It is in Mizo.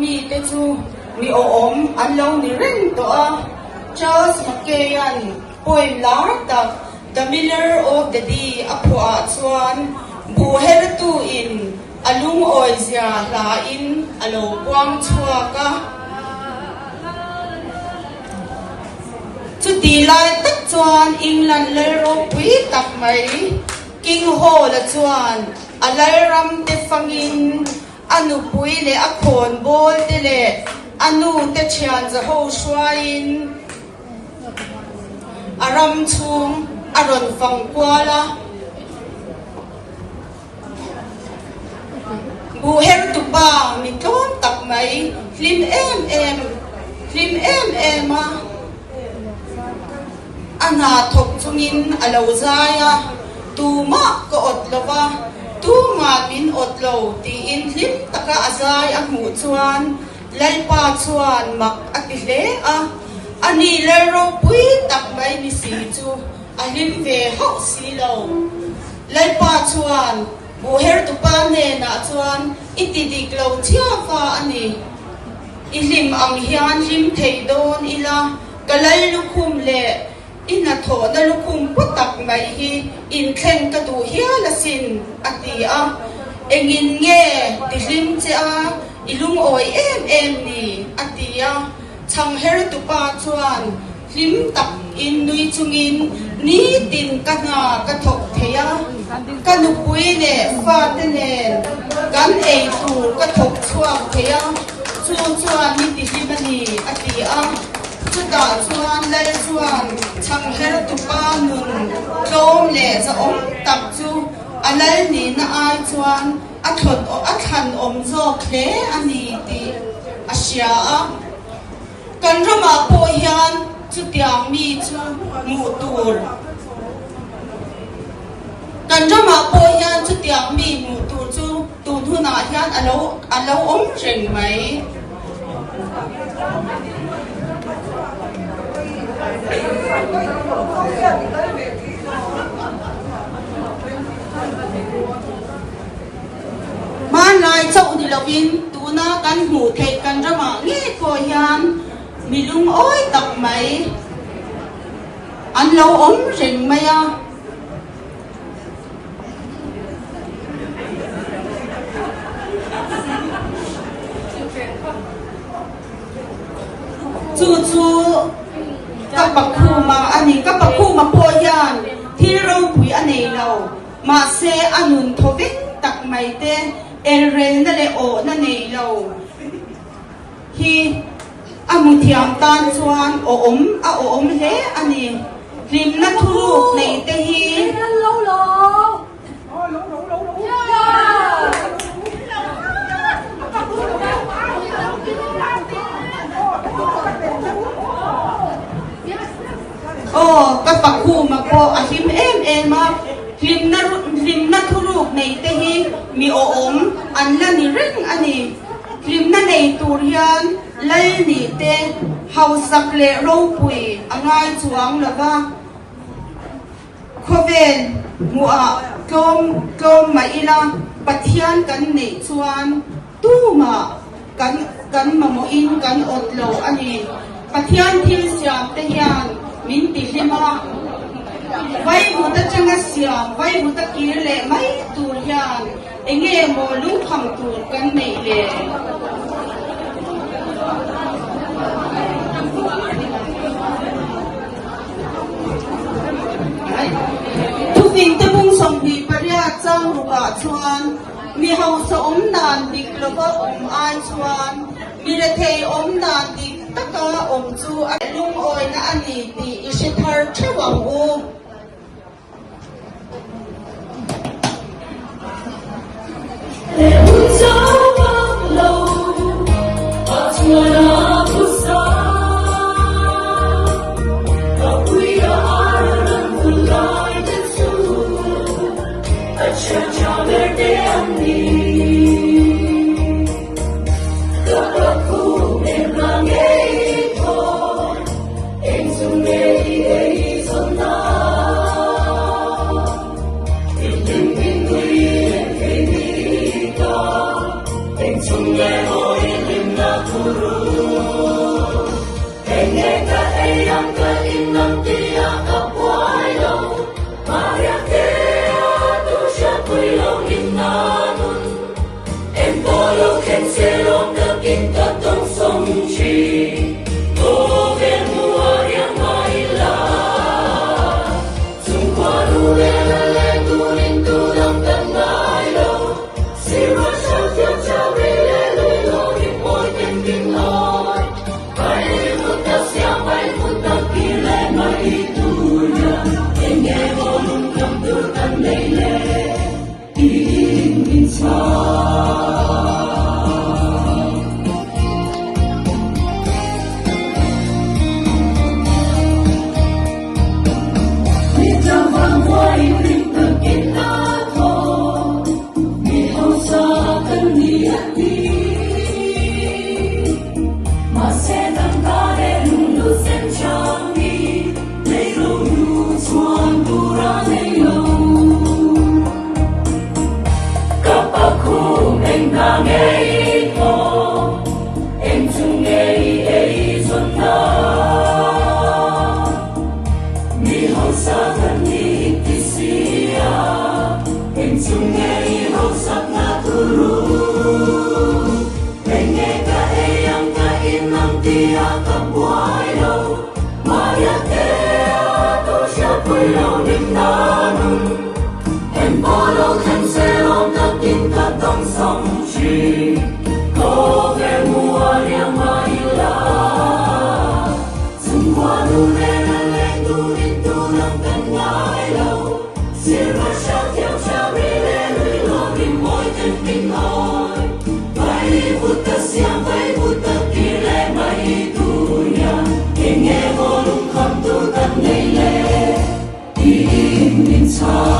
mite chu mi awhawm an lo ni reng tawh a. Charles Mackay-a'n poem lar tak The Miller of the Dee a phuah ah chuan buh hertu-in a lungawizia hlain a lo puang chhuak a. Chuti lai tak chuan England lal ropui tak mai King Hall-a chuan a lalram te fangin a nupui leh a khawnbawl te leh a nu te thian zaho hruaiin a ram chhung a rawn fang kual a. Buhhertupa mi tlawm tak mai hlim em em hlim em em a, a hna thawk chungin a lo zai a, tumah ka awt lo va, tumah min awt lo tiin hlim taka a zai a hmuh chuan Lalpa chuan mak a ti hle a, ani lal ropui tak mai ni si chu a hlim ve hauh si lo. Lalpa chuan Buhhertupa hnenah chuan i ti dik lo chiava a ni. I hlim ang hian hlim thei dawn ila, ka lal lukhum leh i hnathawhna lukhum pu tak mai hi inthleng ka duh hial asin, a ti a. Engin nge ti hlim che a, i lungawi em em ni? a ti a. Chhanghertupa chuan hlim tak in nui chungin nitin ka hna ka thawk thei a, ka nupui leh fate nen kan ei tur ka thawk chhuak thei a, chu chuan mi tihlim a ni, a ti a. Chutah chuan Lal chuan Chhanghertupa nun tlawm leh zahawm tak chu a lal nihna ai chuan a thlawt a thlan awm zawk hle a ni tih a hria a. Kan ramah pawh hian chutiang mi chu hmuh tur Kan ramah pawh hian chutiang mi hmuh tur chu tun hunah hian a lo a lo awm reng mai. Hmanlai chauh ni lovin tuna kan hmuh theih kan ramah ngei pawh hian mi lungawi tak mai an lo awm reng mai a. Chu chu ka pakhuma a ni. Ka pakhuma pawh hian thil ropui a nei lo. Mahse, a nun thaw vek tak mai te, elrelna leh awhna nei lo hi a hmu thiam tan chuan awhawm a awhawm hle a ni. Hlimna thuruk nei te hi. Aw, ka pakhuma pawh a hlim em em a, hlimna hlimna thuruk nei te hi mi awhawm an la ni reng a ni. Hlimna nei tur hian lal nih te hausak leh ropui a ngai chuang lo va. Khawvel hmuhah tlawm tlawm mah ila Pathian kan neih chuan tumah kan kan mamawhin kan awt lo a ni. Pathian thil siam te hian min ti hlim a, vaivut atanga siam vaivut a kir leh mai tur hian enge maw lungkham tur kan neih le? Thufingte bung 28 chang rukah chuan mi hausa awm dan dik lova awm ai chuan mi rethei awm dan dik taka awm chu a lungawina a ni tih i hre thar theuh ang u. turu Enge ka ei ang ka in ang tia ka buai lo Maria te a tu hriatpui lo hlim na nun Eng pawh lo khen se lawm takin ka dawng sawng thin Khawvel hmuh a riang mai la Chungkhua nu leh la leh turin tu dang kan ngai lo Sirva hriat thiam chau ri leh lui lo rim mawi ten min awi Vai vut ta siam vai vut ta kir leh mai tur hian Eng nge maw lungkham tur kan nei le tiin min chhang. Mi tlangval huai ring takin a thaw, mi hausa kan ni a ti. Mahse tangka leh lunglu sen chang hi leilo hnu chhuan tur a nei lo. Ka pa khum eng hna nge i thaw, eng chung nge i ei zawn na. Mi hausa kan ni ti si a, eng chung nge i hausak na turu. Eng nge ka ei ang ka in ang ti a ka buai lo, Maria te a tu hriatpui lo rim na nun. Eng pawh lo thleng se lawm takin ka dawng sawng thin, khawvel hmuh a riang mai ila. Chungkhua nu nen a leng turin tu dang kan ngai lo, Sirva hriat thiam hriat ri leh lui lawm rim mawi ten min awi. Vai vut ta siam vai vut ta kir leh mai tur hian eng nge maw lungkham tur kan nei le tiin min chhang.